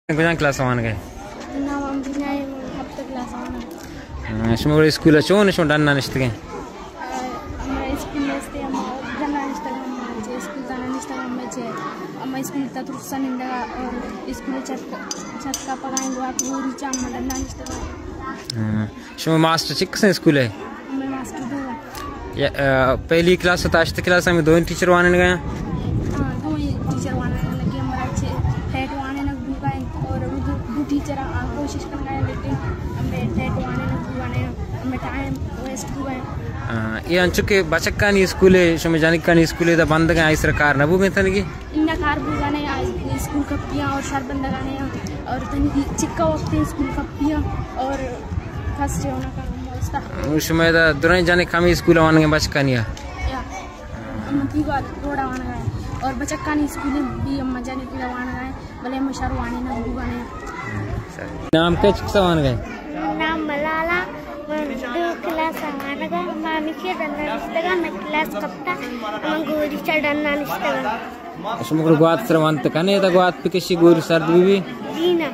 کجام کلاس ءَ وانگ ءَ ئے؟ نام امرینا ءَ، من ہپت کلاس ءَ وانگ ءَ آں۔ ہاں، شما وڑ اسکول ءَ چون شما ڈن ءَ نشتگ ئے؟ آ، ہمے اسکول ءَ است، ہما ڈن ءَ نشتگ آں، ہما چہ اسکول ءَ نشتگ آں، ہمے چہ، ہما اسکول ءِ تہا ترس ءَ نندگ ءَ، اور اسکول ءِ چھت، چھت کپگ ءَ انت، گوات گوری چا ہما ڈن ءَ نشتگ آں۔ ہاں، شما ماسٹر چکس ایں اسکول ءِ؟ ہمے ماسٹر دو ایں۔ یا، آ، پہلی کلاس تا ہشت کلاس ہمے دوئیں ٹیچر وانینگ ءَ اَنت؟ ہاں، دوئیں ٹیچر وانینگ ءَ اَنت، کہ ہمارا چہ ہیڈ وانینگ بوگ ءَ اَنت اور دو، دو ٹیچر آ کوشش کنگ ءَ اَنت، لیکن ہمے ہیڈ وانینگ بوگ ءَ نہ اَنت، ہمے ٹائم ویسٹ بوگ ءَ اِنت۔ ہاں، اے انچو کہ بچکانی اسکول اِنت، شمے جنکانی اسکول اِنت، ادا بندگ ءَ اَنت، آئی سرا کار نہ بوگ ءَ اِنت تنگی؟ انگا کار بوگ ءَ نہ اِنت، آ اسکول کپی اَنت اور شر بندگ ءَ نہ اَنت اور تنی چکا وقت اسکول کپی اَنت اور فرسٹ ہونا کا واسطہ۔ شمے ادا درائیں جنک ہمے اسکول ءَ وانگ ءَ اَنت بچکانی ءَ؟ یا۔ ہم دیوال روڈ ءَ وانگ ءَ اَنت اور بچکانی اسکول بھی ہم جنک وانگ ءَ اَنت، بلے ہم شر وانینگ بوگ ءَ نہ اَنت۔ نام کئے، چکس ءَ وانگ ءَ ئے؟ نام ملالا، من دو کلاس ءَ وانگ ءَ آں، ما ہمیشی ڈن ءَ نشتگ آں، مئے کلاس کپتا، من گوری چا ڈن ءَ نشتگ آں۔ شما گڑا گوات سر ءَ وانت کن ئے، ادا گوات بکشی گوری سرد بہ بی؟ جی نہ۔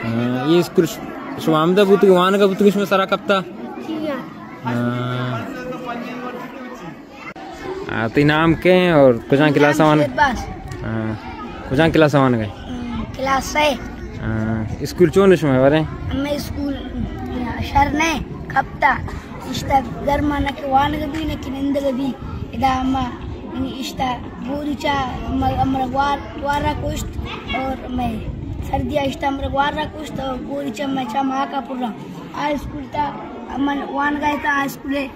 ہاں، اے اسکول ش-، شما ہمدا بوتگ، وانگ ءَ بوتگ، شما سرا کپتا؟ جی ہاں۔ ہاں۔ آ، تئی نام کئے اِنت اور کجام کلاس ءَ وانگ ءَ ئے؟ شہباز۔ ہاں۔ کجام کلاس ءَ وانگ ءَ ئے؟ ہم، کلاس سئے۔ ہاں۔ اسکول چون اِنت شمئے بارے؟ ہمے اسکول شر نہ اِنت، کپتا۔ اشتا گرما نہ کہ وانگ بی نہ کہ نندگ بی۔ ادا ہما اشتا گوری چا ہم-، ہمرا گوار، گوار را کشت اور مئے سردی اشتا ہمرا گوار را کشت اور گوری چا مئے چم ہاکا پورا۔ آ اسکول تا من وانگ ءَ اتاں، آ اسکول ءِ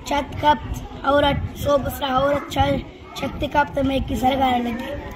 چھت کپت، ہور ءَ صبح سرا ہور ءَ چ-، چھت کپت، مئے کی سرگار لگی۔